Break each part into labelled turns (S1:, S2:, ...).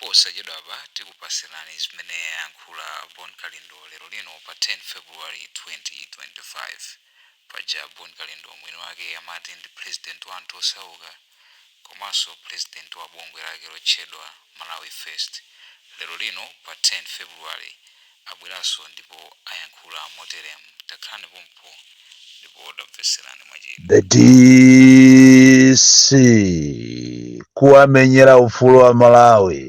S1: Posachedwapa tikupasirani zimene ayankhula Bon Kalindo lero lino pa 10 February 2025. Paja Bon Kalindo mwini wake amati ndi president wa anthu osauka komanso president wa bungwe lake lotchedwa Malawi First. Lero lino pa 10 February abweranso ndipo ayankhula moteremu. Takhalani pompo ndipo tamvetserani mwachidwi.
S2: The DC, kuwamenyera ufulu wa Malawi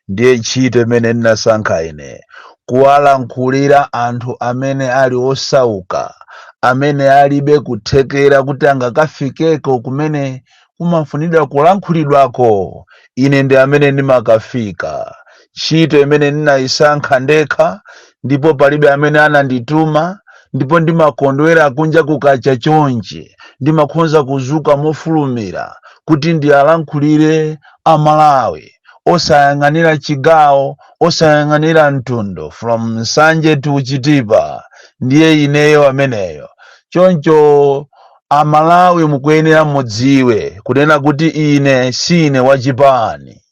S2: ndiye ntchito imene ndinasankha ine, kuwalankhulira anthu amene ali osauka, amene alibe kuthekera kuti angakafikeko kumene kumafunidwa kulankhulidwako. Ine ndi amene ndimakafika. Ntchito imene ndinayisankha ndekha ndipo palibe amene anandituma. Ndipo ndimakondwera kunja kukacha chonchi, ndimakhonza kuzuka mofulumira kuti ndiyalankhulire Amalawi, osayang'anira chigawo, osayang'anira mtundu, from Nsanje to Chitipa. Ndiye ineyo ameneyo. Choncho Amalawi mukuyenera mudziwe kunena kuti ine sine wachipani,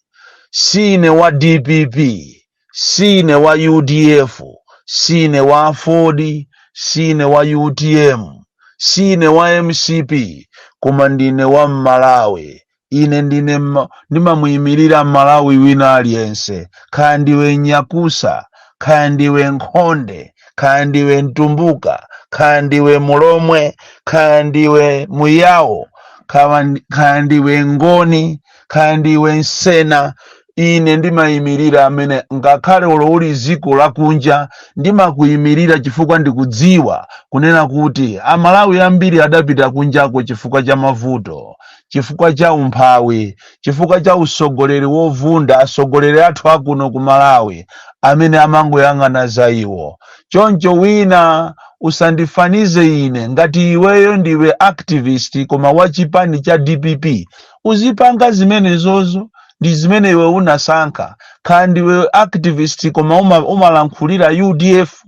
S2: sine wa DPP, sine wa UDF, sine wa AFORD, sine wa UTM, sine wa MCP, koma ndine wa Mmalawi. Ine ndine ndimamuyimirira Mmalawi wina aliyense, kaya ndiwe Nyakusa, kaya ndiwe Nkhonde, kaya ndiwe Mtumbuka, kaya ndiwe Mulomwe, kaya ndiwe Muyawo, kaya ndiwe Ngoni, kaya ndiwe Nsena. Ine ndimayimirira amene ngakhale ulo uli ziko lakunja, ndimakuyimirira chifukwa ndikudziwa kunena kuti Amalawi ambiri adapita kunjako chifukwa cha mavuto, chifukwa cha umphawi, chifukwa cha usogoleri wovunda, asogoleri athu akuno ku Malawi amene amangoyang'ana za iwo. Choncho wina usandifanize ine. Ngati iweyo ndiwe activist koma wachipani cha DPP, uzipanga zimenezozo, ndi zimene iwe unasankha. Kaya ndiwe activist koma umalankhulira UDF,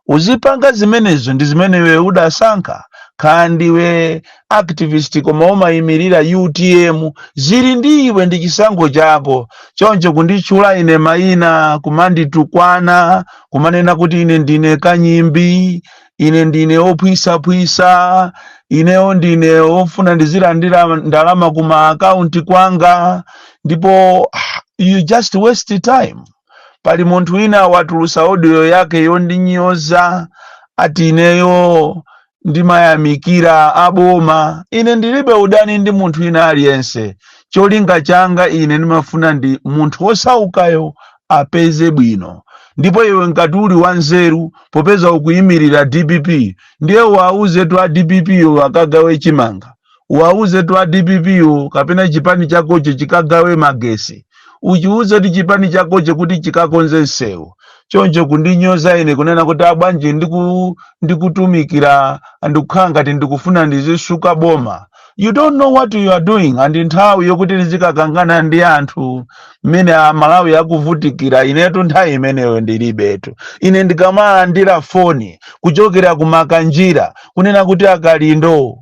S2: uzipanga zimenezo, ndi zimene iwe udasankha. Kaya ndiwe activist koma umayimirira UTM, zili ndi iwe, ndi chisankho chako. Choncho kunditchula ine mayina, kumanditukwana, kumanena kuti ine ndine kanyimbi, ine ndine ophwisaphwisa, ineyo ndine ofuna ndizilandira ndalama kuma akaunti kwanga, ndipo you just waste time. Pali munthu wina watulusa audio yake yondinyoza, ati ineyo ndimayamikira aboma. Ine ndilibe udani ndi munthu wina aliyense. Cholinga changa ine ndimafuna ndi munthu wosaukayo apeze bwino. Ndipo iwe ngati uli wanzeru, popeza ukuyimirira DPP, ndiye wauze tu a DPP yo akagawe chimanga, wauze tu a DPP yo kapena chipani chakocho chikagawe magesi, uchiuze ti chipani chakocho kuti chikakonze msewu. Choncho kundinyoza ine, kunena kuti abwanji ndikutumikira, ndikukhala ngati ndikufuna ndizisuka boma, you don't know what you are doing. And nthawi yokuti ndizikakangana ndi anthu mmene Amalawi akuvutikira, inetu nthawi imeneyo ndilibetu. Ine ndikamalandira foni kuchokera kumakanjira kunena kuti, "Akalindo,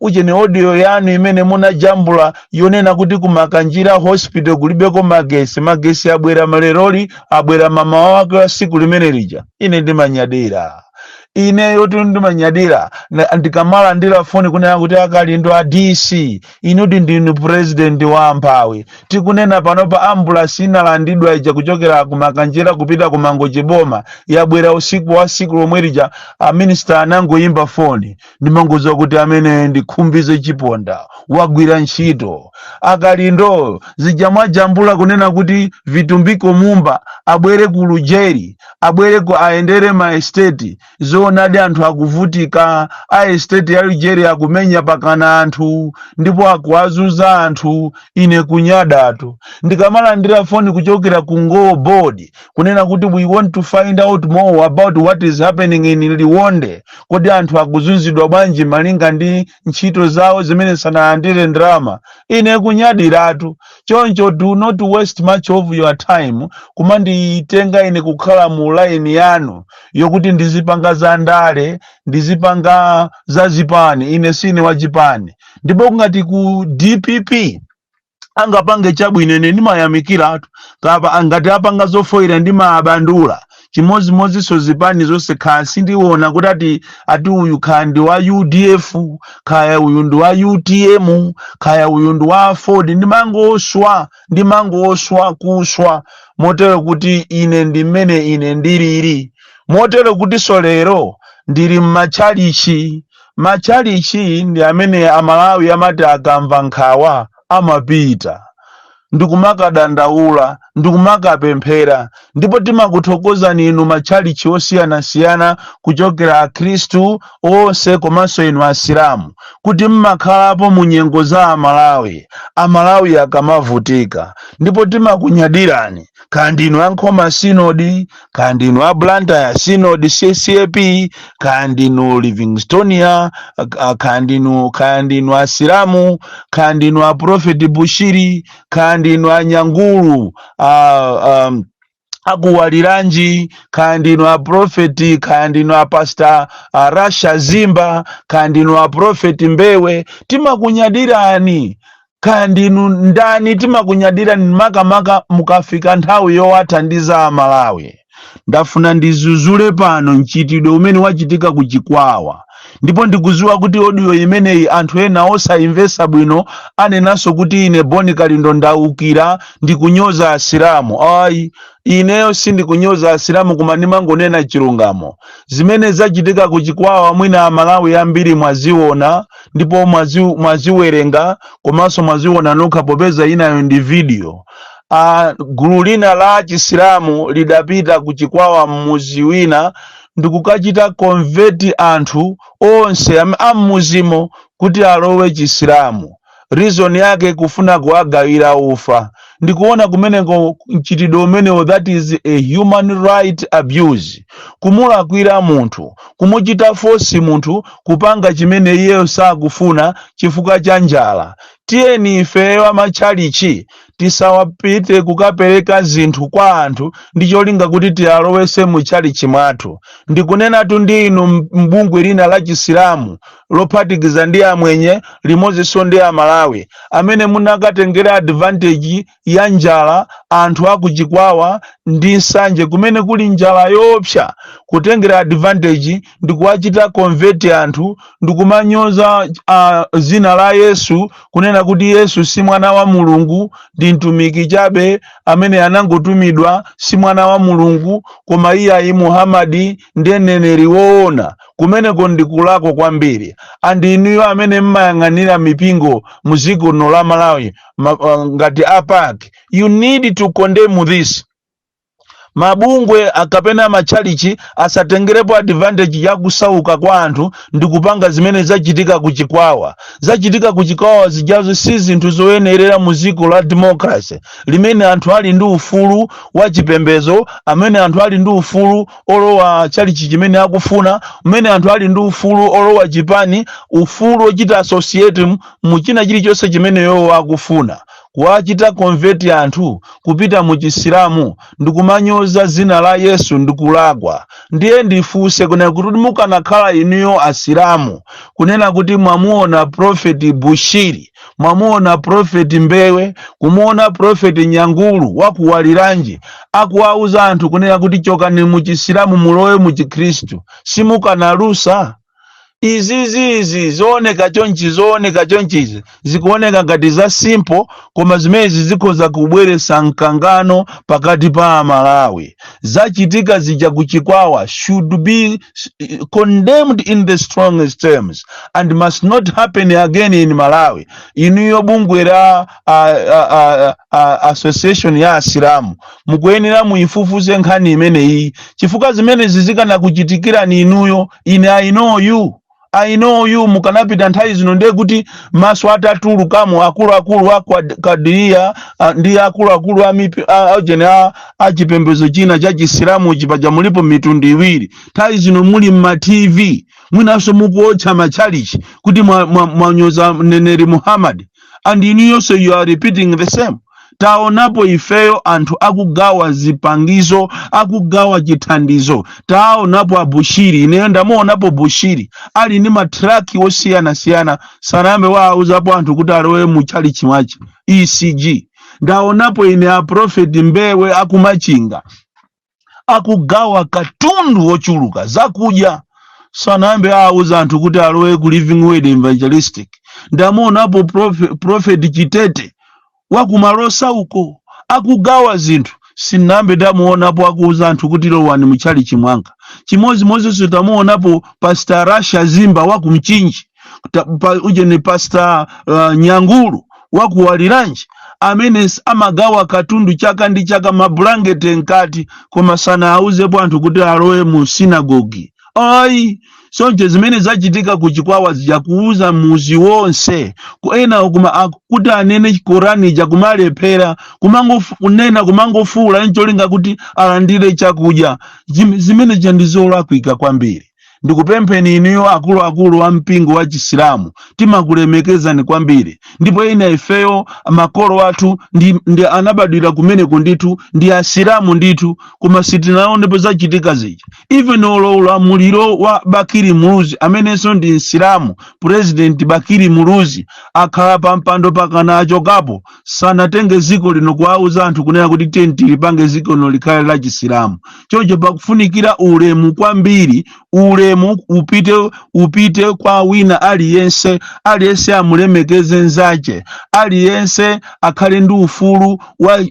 S2: uchene audio yanu imene munajambula yonena kuti kumakanjira hospital kulibeko magesi, magesi abwera maleroli, abwera mama wake wa siku limene lija," ine ndimanyadira. Ineyo tu ndimanyadira. Ndikamalandira foni kunena kuti, "Akalindo, a DC, inuti ndinu president wa amphawi. Tikunena panopa ambulance inalandidwa ija kuchokera kumakanjira kupita kumangochi boma yabwera usiku wa siku lomwe lija, a minister anangoyimba foni," ndimangodziwa kuti amene ndikhumbize chiponda wagwira ntchito. "Akalindo, zija mwajambula kunena kuti Vitumbiko Mumba abwere ku Lujeri, abwere ku ayendere ma estate, zoonadi anthu akuvutika. A estate ya Lujeri akumenya pakana anthu ndipo akuwazuza anthu," ine kunyadatu. Ndikamalandira foni kuchokera ku Ngo Board kunena kuti, "We want to find out more about what is happening in Liwonde. Kodi anthu akuzunzidwa bwanji malinga ndi ntchito zawo zimene sanalandire ndalama?" ine kunyadiratu. Choncho do not waste much of your time kumanditenga ine kukhala mu line yanu yokuti ndizipanga za ndale, ndizipanga za zipani. Ine sine wa chipani. Ndipo ngati ku DPP Angapange chabwino, ine ndimayamikiratu. Kapa ngati apanga zofoyera, ndimabandula. Chimodzimodzinso zipani zonse, kaya sindiona kuti ati uyu kaya ndi wa UDF, kaya uyu ndi wa UTM, kaya uyu ndi wa Ford, ndimangoswa, ndimangoswa kuswa. Motero kuti ine ndi mmene ine ndilili. Motero kutinso lero ndili m'matchalichi. Matchalichi ndi amene Amalawi amati akamva nkhawa amapita ndikumakadandaula, ndikumakapemphera. Ndipo timakuthokozani inu matchalichi osiyanasiyana, kuchokera Akhristu onse komanso inu Asilamu, kuti mmakhalapo mu nyengo za Amalawi, Amalawi akamavutika. Ndipo timakunyadirani, kaya ndinu a Nkhoma Sinodi, kaya ndinu a Blantyre Synod CCAP, kaya ndinu Livingstonia, kaya ndinu Asilamu, kaya ndinu a Prophet Bushiri, kaya ndinu Anyangulu akuwaliranji, kaya ndinu a Prophet, kaya ndinu a Pastor Rasha Zimba, kaya ndinu a Prophet Mbewe, timakunyadirani. Kaya ndinu ndani, timakunyadirani, makamaka mukafika nthawi yowathandiza Amalawi. Ndafuna ndizuzule pano mchitidwe umene wachitika ku Chikwawa. Ndipo ndikuziwa kuti audio imeneyi anthu ena osayimvesa bwino anenanso kuti ine Boni Kalindo ndaukira, ndikunyoza Asilamu. Ayi, ineyo sindikunyoza Asilamu, koma ndimangonena chilungamo. Zimene zachitika ku Chikwawa, mwina Amalawi ambiri mwaziona ndipo mwaziwerenga komanso mwaziona nokha, popeza inayo ndi video. Gulu lina la Chisilamu lidapita ku Chikwawa, mmuzi wina, ndikukachita convert anthu onse am'muzimo kuti alowe Chisilamu. Reason yake, kufuna kuwagawira ufa. Ndikuona kumeneko mchitidwe umenewo, that is a human right abuse, kumulakwira munthu, kumuchita force munthu kupanga chimene iyeyo sakufuna chifukwa cha njala. Tiyeni ifeyo amatchalichi tisawapite kukapereka zinthu kwa anthu ndi cholinga kuti tiyalowese mu tchalichi mwathu. Ndikunenatu ndi inu mbungwe lina la Chisilamu lophatikiza ndi Amwenye limodzinso ndi Amalawi amene munakatengera advantage ya njala anthu akuchikwawa ndi Nsanje, kumene kuli njala yoopsa, kutengera advantage ndi kuwachita convert anthu ndikumanyoza zina la Yesu, kunena kuti Yesu si mwana wa Mulungu, ndi mtumiki chabe amene anangotumidwa, si mwana wa Mulungu, koma iye ayi, Muhamadi ndiye mneneri woona. Kumeneko ndikulakwa kwambiri. And inuyo amene mmayang'anira mipingo mu dziko lino la Malawi, ngati a PAC, you need to condemn this. Mabungwe akapena matchalichi asatengerepo advantage ya kusauka kwa anthu ndi kupanga zimene zachitika ku Chikwawa. Zachitika ku Chikwawa zijazo si zinthu zoyenerera mu dziko la democracy limene anthu ali ndi ufulu wa chipembedzo, amene anthu ali ndi ufulu olowa tchalichi chimene akufuna, umene anthu ali ndi ufulu olowa chipani, ufulu ochita associate mu china chilichonse chimene iwo akufuna. Kuwachita convert anthu kupita mu Chisilamu ndikumanyoza zina la Yesu ndikulakwa. Ndiye ndifunse kunena kuti mukanakhala inuyo Asilamu, kunena kuti mwamuona Prophet Bushiri, mwamuona Prophet Mbewe, kumuona Prophet Nyangulu wakuwaliranji akuwauza anthu kunena kuti chokani mu Chisilamu mulowe mu Chikhristu, simukanalusa? Izizizi zooneka chonchi, zooneka chonchizi, zikuoneka ngati za simple, koma zimenezi zikhoza kubweretsa mkangano pakati pa Amalawi. Zachitika zija kuchikwawa should be condemned in the strongest terms and must not happen again in Malawi. Inuyo bungwe la association ya Asilamu mukuyenera muyifufuze nkhani imeneyi, chifukwa zimenezi zikanakuchitikirani inuyo, ine I know you, I know you, mukanapita nthawi zino ndiye kuti maso atatulukamo akuluakulu a Kadiria ndi akuluakulu a ujeni a chipembedzo china cha Chisilamu. Chipaja mulipo mitundu iwiri. Nthawi zino muli mma TV, mwinanso mukuotcha matchalichi kuti mwanyoza mneneri Muhammad, and inuyonso you are repeating the same. Taonapo ifeyo anthu akugawa zipangizo, akugawa chithandizo. Taonapo aBushiri, ineyo ndamuonapo Bushiri ali ndi matraki osiyanasiyana, sanayambe waauzapo anthu kuti alowe mu chalichi mwache ECG. Ndaonapo ine aprofeti Mbewe akumachinga akugawa katundu wochuluka, zakudya, sanayambe auza anthu kuti alowe ku Living Word Evangelistic. Ndamuonapo Prophet Chitete wakumalosa uko akugawa zinthu, sinambe ndamuonapo akuuza anthu kuti lowani muchalichi mwanga. Chimodzimodzinso tamuonapo Pastor Rasha Zimba wakumchinji, uje ni Pastor Nyangulu wakuwaliranji amene amagawa katundu chaka ndi chaka, mabulangete nkati, koma sanauzepo anthu kuti alowe mu sinagogi ayi. Sonje zimene zachitika ku Chikwawa zija, kuuza muzi wonse ena kuma kuti anene Korani ija kumalephera, kumangokunena, kumangofuula ncholinga kuti alandire chakudya. Zimene zija ndi zolakwika kwambiri. Ndikupempheni inuyo akuluakulu a mpingo wa Chisilamu, timakulemekezani kwambiri, ndipo ina ifeyo makolo athu ndi anabadwira kumeneko ndithu, ndi Asilamu ndithu, koma sitinaonepo zachitika zija. Even olo ulamuliro wa Bakiri Muluzi amenenso ndi Msilamu, President Bakiri Muluzi akhala pa mpando pakana achokapo, sanatenge ziko lino kuwauza anthu kunena kuti tiye tilipange ziko lino likhale la Chisilamu. Choncho pakufunikira ulemu kwambiri, ulemu upite kwa wina aliyense, aliyense amulemekeze nzache, aliyense akhale ndi ufulu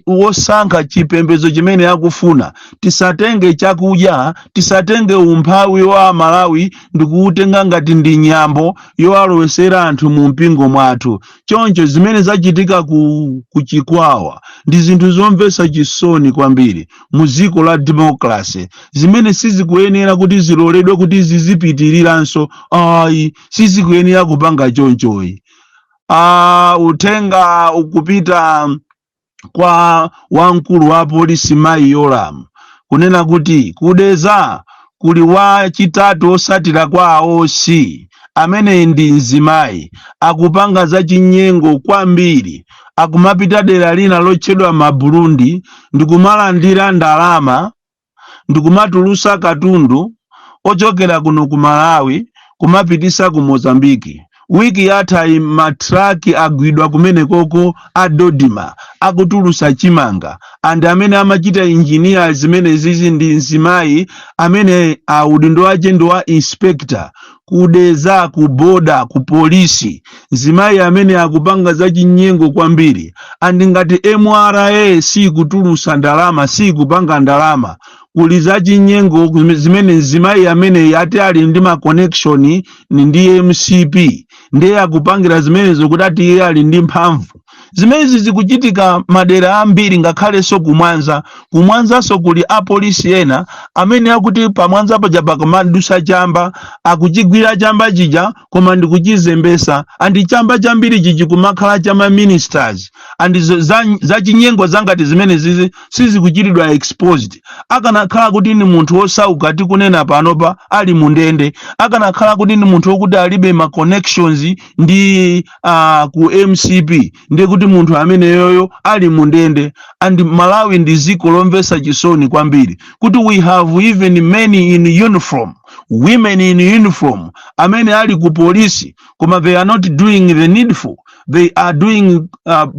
S2: wosankha chipembedzo chimene akufuna. Tisatenge chakudya, tisatenge umphawi wa Malawi ndikuutenga ngati ndi nyambo yowalowesera anthu mu mpingo mwathu. Choncho zimene zachitika ku Chikwawa ndi zinthu zomvetsa chisoni kwambiri mu dziko la democracy, zimene sizikuyenera kuti ziloledwe kuti zizipitiriranso ayi, sizikuyenera kupanga chonchoyi. Uthenga ukupita kwa wamkulu wa polisi Mayi Yolamu kunena kuti kudeza kuli wachitatu osatira kwa aosi amene ndi mzimayi akupanga zachinyengo kwambiri, akumapita dera lina lotchedwa Maburundi ndikumalandira ndalama ndikumatulusa katundu ochokera kuno ku Malawi kumapitisa ku Mozambiki. Wiki yatha matraki agwidwa kumenekoko a Dodima akutulusa chimanga, and amene amachita engineer zimene zizi ndi mzimayi amene udindo wache ndi wa inspector kudeza ku boda ku polisi. Mzimayi amene akupanga zachinyengo kwambiri, and ngati MRA sikutulusa ndalama, sikupanga ndalama, kuli zachinyengo zimene mzimayi amene ati ali ndi ma connection ndi MCP, ndiye akupangira zimenezo kuti ati iye ali ndi mphamvu. Zimenezi zikuchitika madera ambiri, ngakhalenso kumwanza. Kumwanzanso kuli apolisi ena amene akuti pamwanza paja pakamadusa chamba, akuchigwira chamba chija koma ndikuchizembesa, and chamba chambiri chichi kumakhala cha ma ministers, and zachinyengo zangati zimene zizi sizikuchitidwa exposed. Akanakhala kuti ni munthu wosauka tikunena panopa ali mundende, akanakhala kuti ni munthu wokuti alibe ma connections ndi ku MCP, ndiye kuti munthu ameneyoyo ali mundende. And Malawi ndi dziko lomvetsa chisoni kwambiri kuti we have even men in uniform, women in uniform amene ali ku polisi, koma they are not doing the needful, they are doing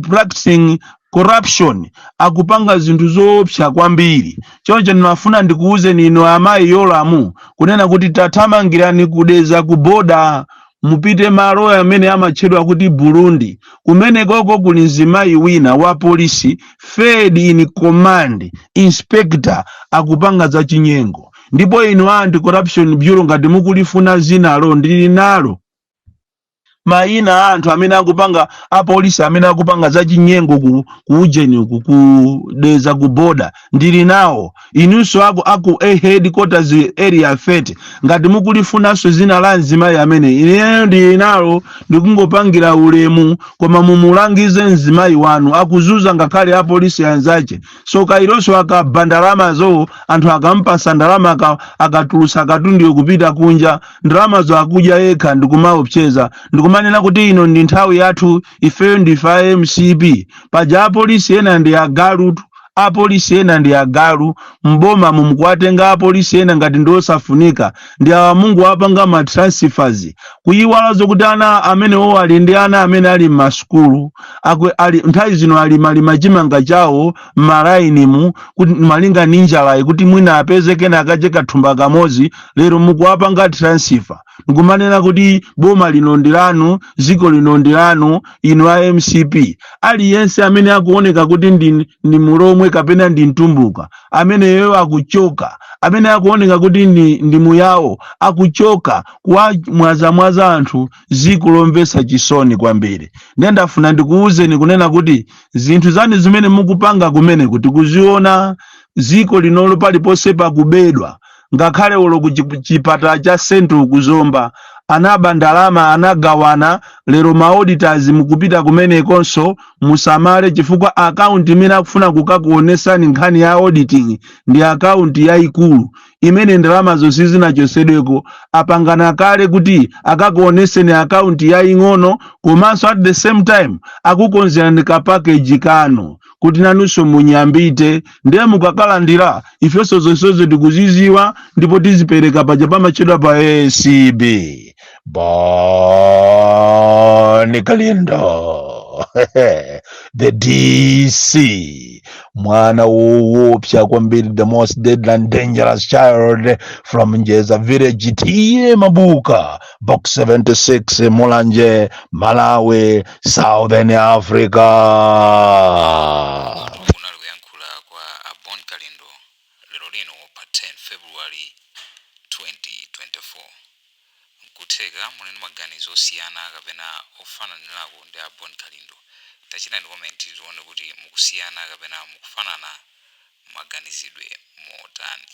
S2: practicing corruption, akupanga zinthu zoopsa kwambiri. Choncho ndimafuna ndikuwuzeni inu amayi Yolamu kunena kuti tathamangirani kudeza ku boda, mupite malo amene amatchedwa kuti Burundi. Kumenekoko kuli mzimayi wina wa polisi, third in command, inspector, akupanga zachinyengo. Ndipo inu a Anti-Corruption Bureau, ngati mukulifuna zinalo, ndili nalo mayina a anthu amene akupanga, apolisi amene akupanga zachinyengo ku ujeni uku kudeza ku boda, ndili nawo. Inunso aku a headquarters Area 30, ngati mukulifunanso zina la mzimayi amene, ineyo ndili nalo. Ndikungopangira ulemu, koma mumulangize mzimayi wanu, akuzuza ngakhale apolisi anzache. So kailonso akaba ndalamazo, anthu akampasa ndalama, akatulusa katunduyo kupita kunja, ndalamazo akudya yekha ndikumaopseza, ndikumanena kuti ine ndine president. Nkumanena kuti ino ndi nthawi yathu, ifeyo ndife a MCP. Paja apolisi ena ndi agalutu, apolisi ena ndi agalu. Mboma mumukuwatenga apolisi ena ngati ndi osafunika, ndi awa mungu apanga ma transfers, kuyiwala zokuti ana amenewo ali ndi ana amene ali m'masukulu akwe ali nthawi zino ali malima chimanga chawo m'malainimu kuti malinga ndi njalayi, kuti mwina apeze kena akache kathumba kamodzi. Lero mukuwapanga transfer, nkumanena kuti boma lino ndi lanu, dziko lino ndi lanu, inu a MCP. Aliyense amene akuoneka kuti ndi Mulomwe kapena ndi Mtumbuka, ameneyo akuchoka. Amene akuoneka kuti ndi Muyawo akuchoka. Kuwamwazamwaza anthu, dziko lomvetsa chisoni kwambiri. Ndiye ndafuna ndikuwuzeni kunena kuti zinthu zanu zimene mukupanga kumene kuti kuziona dziko linolo paliponse pakubedwa. Ngakhale ulo ku chipatala cha Central kuzomba anaba ndalama, anagawana. Lero ma auditors mukupita kumenekonso, musamale, chifukwa akaunti imene akufuna kukakuonesani nkhani ya auditing ndi akaunti yayikulu imene ndalamazo sizinachosedweko. Apangana kale kuti akakuoneseni akaunti yaying'ono, komanso at the same time akukonzerani ka package kanu kuti nanunso munyambite. Ndiye mukakalandira, ifenso zonsezo tikuziziwa ndipo tizipereka paja pamachedwa pa ACB. Bon Kalindo, the DC, mwana woopsa kwambiri, the most deadly and dangerous child from Njeza village, T/A Mabuka, Box 76, Mulanje, Malawi, Southern Africa.
S1: Uku kunali kuyankhula kwa a Bon Kalindo lero lino pa 10 February 2024. Nkutheka muli ndi maganizo osiyana kapena ofananirako ndi a Bon Kalindo. Tachitani comment tione kuti mukusiyana kapena mukufanana maganizidwe motani.